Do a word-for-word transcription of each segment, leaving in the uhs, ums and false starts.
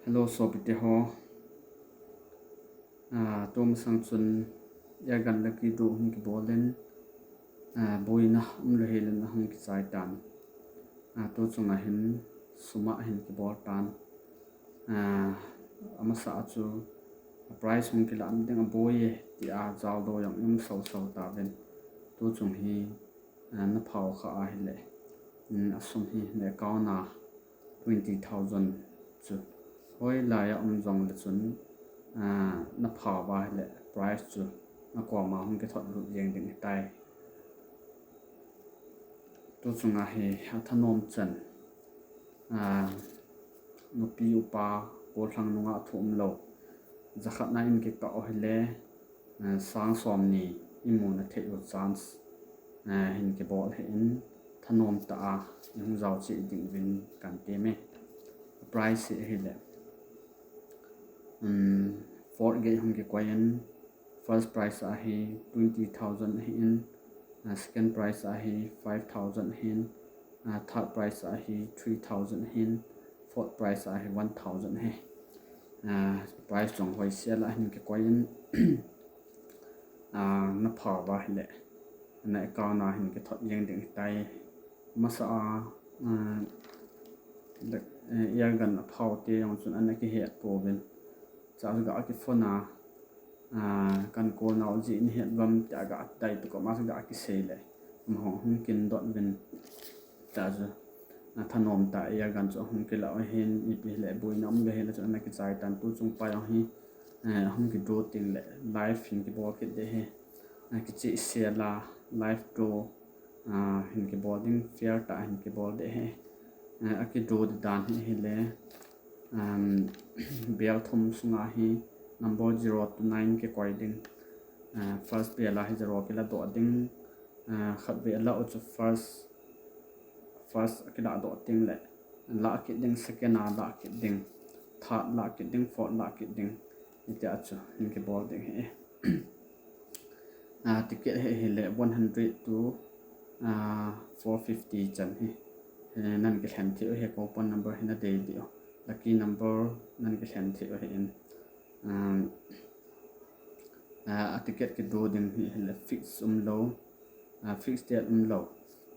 Hello sopite ho. Ah, tumasang chun air gun lucky draw hung kibol in, ah, boina umlou hel in ahung kichai tan. Ah, tu chunga hin sum ahin kibol tan. Ah, amasa a chu prize hung kilah ding aboi e tia jaodou jong i um soso tauvin. Tu chung hi, ah, na phao kha ahile, um, asum hi na account a twenty thousand chu hoilai a um jongle chun, ah, na phao uva ahile prize chu na koma hung kithot lut jeng ding ahitai. Tu chunga hi athanom chan, ah, nupi upa, gollhang nungah thu umlou, jakhat na in kikah u hile, ah, sang somni imuna thei u chance, ah, hin kibol hih in, thanom tah a ihung jao cheh ding uvin kan tem e. Prize hi ahile, um, four gate hung kikoi in, first prize a hi twenty thousand ahin, ah, second prize a hi five thousand ahin, ah, third prize a hi three thousand ahin, fourth prize a hi one thousand ahi. Ah, prize chong hoisel a hin kikoi in, ah, na phao uva ahile na account a hin kithot jeng ding ahitai. Masa a, ah, air gun aphao te jong chun ana kihet pouvin. Cha ga kiphone a, ah, kan call nau jeh in het uvam tia ga dai tu ko masa ga kisei le, amahon hung kindot uvin. Cha chu, ah, thanom tah a air gun chu hung kilah u ahin, ipi hile boina umlou hel a chu ana kichai tan. Tu chung pa jong hi, eh, hung kidraw ding le live hin kibol kit ding ahi. Ah, kichehsel a live draw, ah, hin kibol ding, fair tah a hin kibol ding ahi. Ah, akidraw ding dan hi ahile, um, bel thum sunga hi number zero to nine kikoi ding. Ah, first bel a hi zero kiladoh ding. Ah, khatvei alah u chu first, first akiladoh ding le lah kit ding, second a lah kit ding, third lah kit ding, fourth lah kit ding. Hitia chu hin kibol ding ahi. Ah, ticket hi ahile one hundred to, ah, four fifty chan hi, eh, nan kilhen thei u ahi. Coupon number hi nadei diu, lucky number nan kilhen thei u ahin, ah, ah, a ticket kidraw ding hi ahile fix umlou, ah, fix date umlou,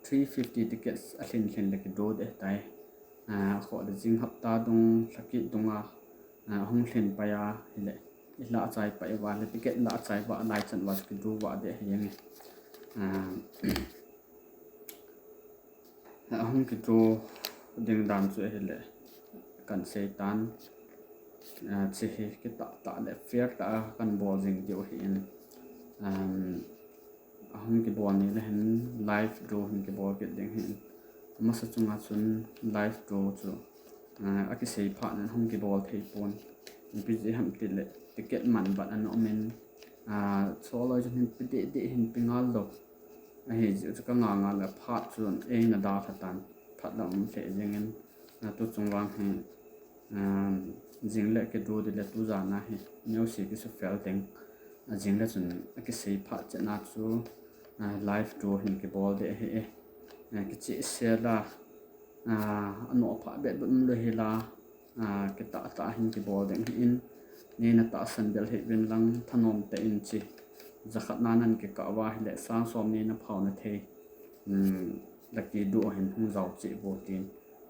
three fifty tickets alhin lhin le kidraw ding ahitai. Ah, akhoh le jing hapta dung, lhakit dunga, ah, ahung lhin pai ahile, ilah chai pai uva le ticket lah chai uva lai chan uva chu kidraw uva ding ahi jenge. Ah, ahung kidraw ding dan chu ahile kan sei tan. Ah, hiche hi kitah tah le fair tah a kan bol jing diu ahin, um, ahung kibol ni le hin live draw hin kibol kit ding ahin. Amasa chunga chun live draw chu, ah, akisei phat in hung kibol thei pon. Ipi jeh ham tile ticket man bat ana um in, ah, choloi chun hin pe deh deh hin pe ngal lou. Ahijeh chu ka nga nga le phat chun eina dalha tan, phat la um lheh jeng in, ah, tu chung vang hi, um, jing le kidraw ding le tu jan a hi neosi kisufel ding. Ah, jing le chun akisei phat chet na chu, ah, live draw hin kibol ding ahi e. Ah, kichehsel a, ah, anoh pha bet bet umlou hel a, ah, kitah tah hin kibol ding ahin, neina tahsan bel hih uvin lang thanom tah in hiche jakhat na nan kikah uva ahile sang somni na phao na thei, um, lucky draw hin hung jao cheh uvin tin,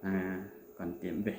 ah, kan tem uve.